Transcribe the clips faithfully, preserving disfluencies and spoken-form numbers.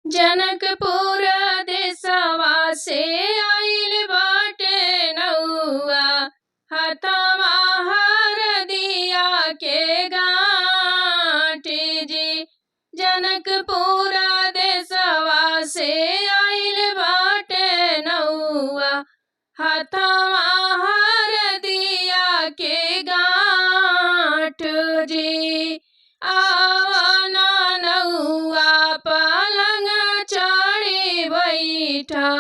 जनकपुर देसवा से आइल बाटे नउआ, हथवा हरदिया के गाँठ जी। जनकपुर देसवा से आइल बाटे नउआ, हथवा हरदिया के गाँठ जी। आवा ना नउआ पलंग चढ़ी बैठा,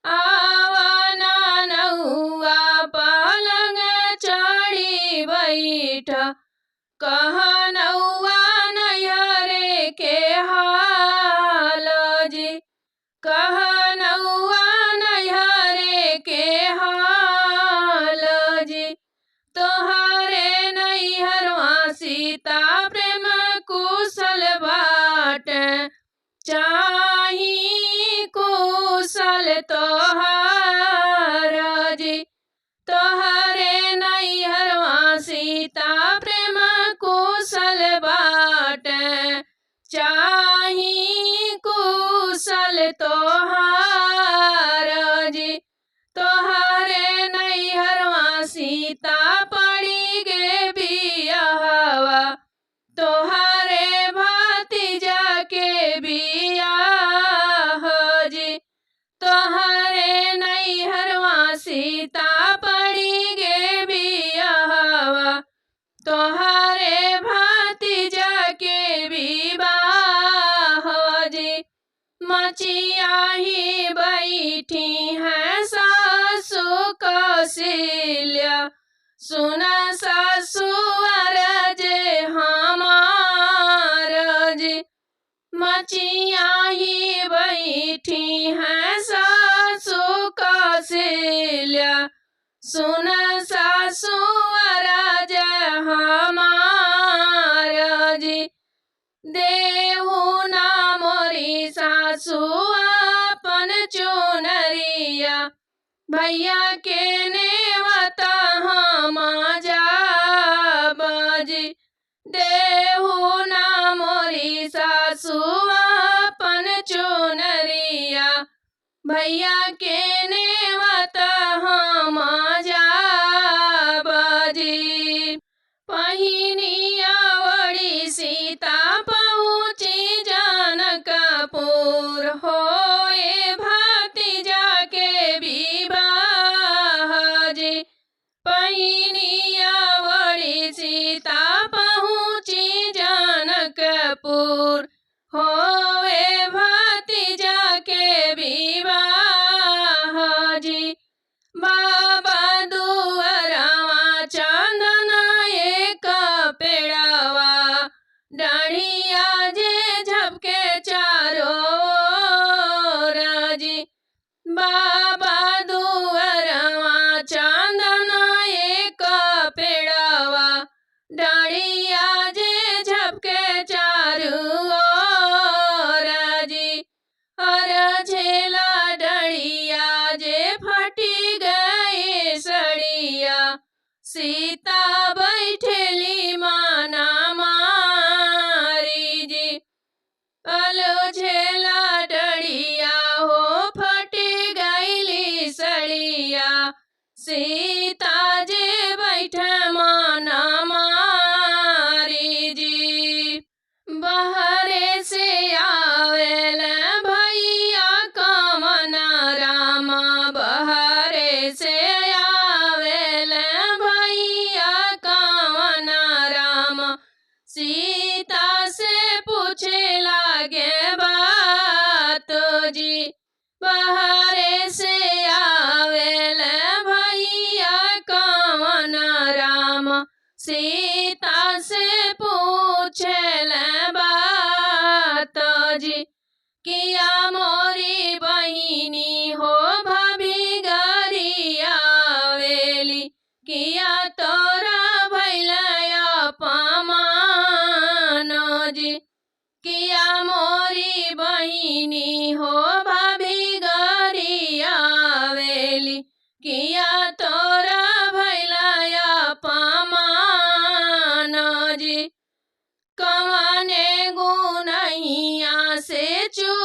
आवा ना नउआ पलंग चढ़ी बैठा। कह नउआ नैहरे के हाल जी, कह नउआ नैहरे के हाल जी। तोहरे नैहरवा सीता प्रेम कुशल बाटे, चाही कुशल तोहार जी। तोहरे नैहरवा सीता प्रेम कुशल बाटे, चाही कुशल तोहार जी। तोहरे नैहरवा सीता पड़ी गे बियाहवा, तोहरे भतीजा के बियाह जी। तोहरे नैहरवा सीता पड़ी गे बियाहवा, तोहरे भतीजा के विवाह जी। मचिया ही बैठी हैं सासु कौशल्या, सुन सासु अरज हमार जी। मचिया ही बैठी हैं सासु कौशल्या, सुन सासु अरज हमार जी। देहु ना मोरी सासु आपन चुनरिया, भैया के नेवता हम जाब जी। देहु ना मोरी सासु आपन चुनरिया, भैया के नेवता हम जाब जी। पहिनिया ओढ़ी सीता पहुँची जनकपुर, होए भतीजा के विवाह जी। पहिनिया ओढ़ी सीता पहुँची जनकपुर, होवे भतीजा के विवाह जी। बाबा दुअरवा चंदन एक पेड़वा, डढ़िया जे झपके चारो ओर जी। बाबा दुअरवा चंदन एक पेड़वा, डढ़िया जे झपके चारू ओर जी। अरझेला डढ़िया जे फटी गई सड़िया, सीता बैठेली माना मारी जी। अलझेला डढ़िया हो फटी गईली सड़िया, सीता जे बैठे माना मारी जी। बहरे से आवेल भैया कवन रामा, बहरे से आवेल भैया कवन रामा, सीता से पूछे लागे बात जी। बहरे से आवेल भैया कवन रामा, सीता से पूछेल बात जी। किया मोरी बहिनी हो भाभी गरियावेली, किया तोरा भैल अपमान जी। किया मोरी बहिनी हो भाभी गरियावेली, किया तोरा भैल अपमान जी। कवने गुनहिया से चू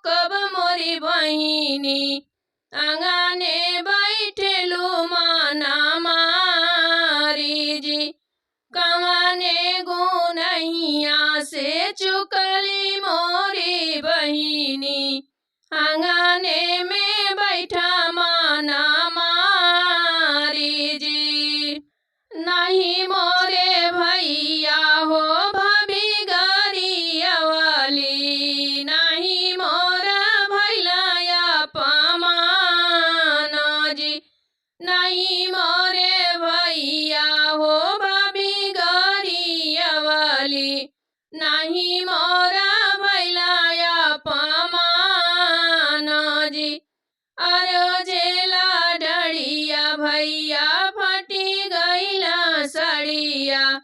कब मोरी बहिनी, आंगने बैठेलू मना मारी जी। कवने गुनहिया से चुकली मोरी बहिनी, आंगने में बैठा मना मारी जी। नहीं मोरे भैया हो भाभी गरियवली, नहीं मोरा भैला अपमान जी। नहीं मोरे भैया हो भाभी गरियवली, नहीं मोरा भैला अपमान जी। अरे जेला डड़िया भैया फटी गइला सड़िया,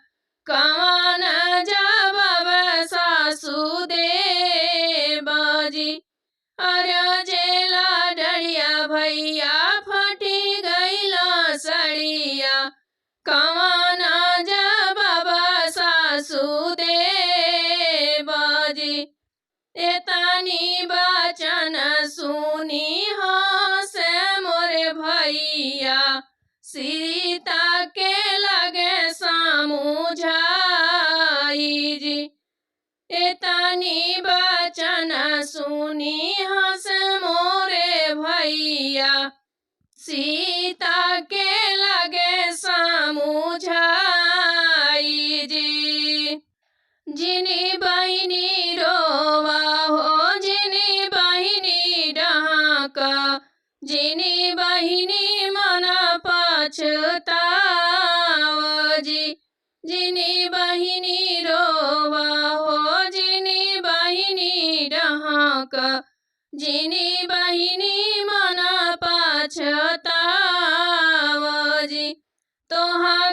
कवन जवाब सासू देब जी। अरे जेला डड़िया भैया फटी गइला सड़िया, कवन जवाब सासू देब जी। एतनी बचन सुनी हँसे मोर भैया, सीता के लगे समुझाई जी। एतनी बचन सुनी हँसे मोरे भैया, सीता के लगे समुझाई जी। जिनी बहिनी रोवा हो, जिनी बहिनी डहाका, जिनी बहिनी मन पछताव जी। जिनी बहिनी रोवा हो, जिनी बहिनी डहाका, जिनी बहिनी मन पछताव जी। तोहा